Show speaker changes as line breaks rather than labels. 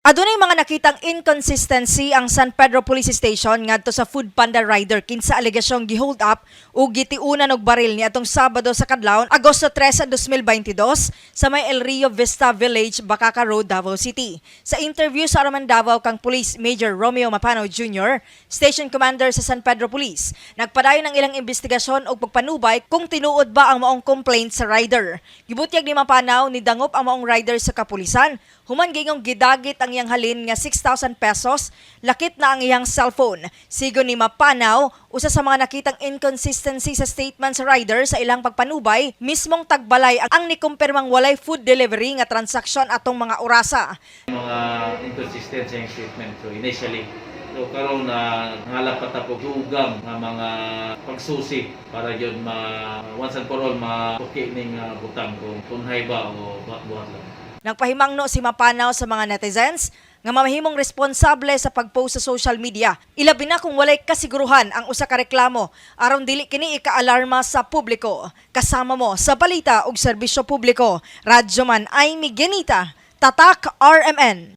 Adunay mga nakitang inconsistency ang San Pedro Police Station ngadto sa Food Panda rider kinsa alegasyong gihold up ug gitiunan og baril niadtong Sabado sa kadlawon, Agosto 3, 2022, sa may El Rio Vista Village, Bacaca Road, Davao City. Sa interview sa RMN Davao kang Police Major Romeo Mapano Jr., Station Commander sa San Pedro Police, nagpadayon ang ilang investigasyon ug pagpanubay kung tinuod ba ang maong complaint sa rider. Gibutyag ni Mapanaw, nidangop ang maong rider sa kapulisan human giingong gidagit ang iyang halin nga 6,000 pesos, lakip na ang iyang cellphone. Sigon ni Mapanaw, usa sa mga nakitang inconsistency sa statement sa rider sa ilang pagpanubay, mismong tagbalay ang nikumpirmang walay food delivery nga transaksyon atong mga orasa.
Mga inconsistent sa iyang statement. So initially, so karon na ngalap pa ta og dugang nga mga pagsusi para gyud ma once and for all ma-okay ning butang kung tunhay ba o buhat-buhat lang.
Nagpahimangno si Mapanaw sa mga netizens nga mamahimong responsable sa pag-post sa social media. Ilabi na kung walay kasiguruhan ang usa ka reklamo aron dili kini ika-alarma sa publiko. Kasama mo sa balita ug serbisyo publiko, Radyoman Amy Genita, Tatak RMN.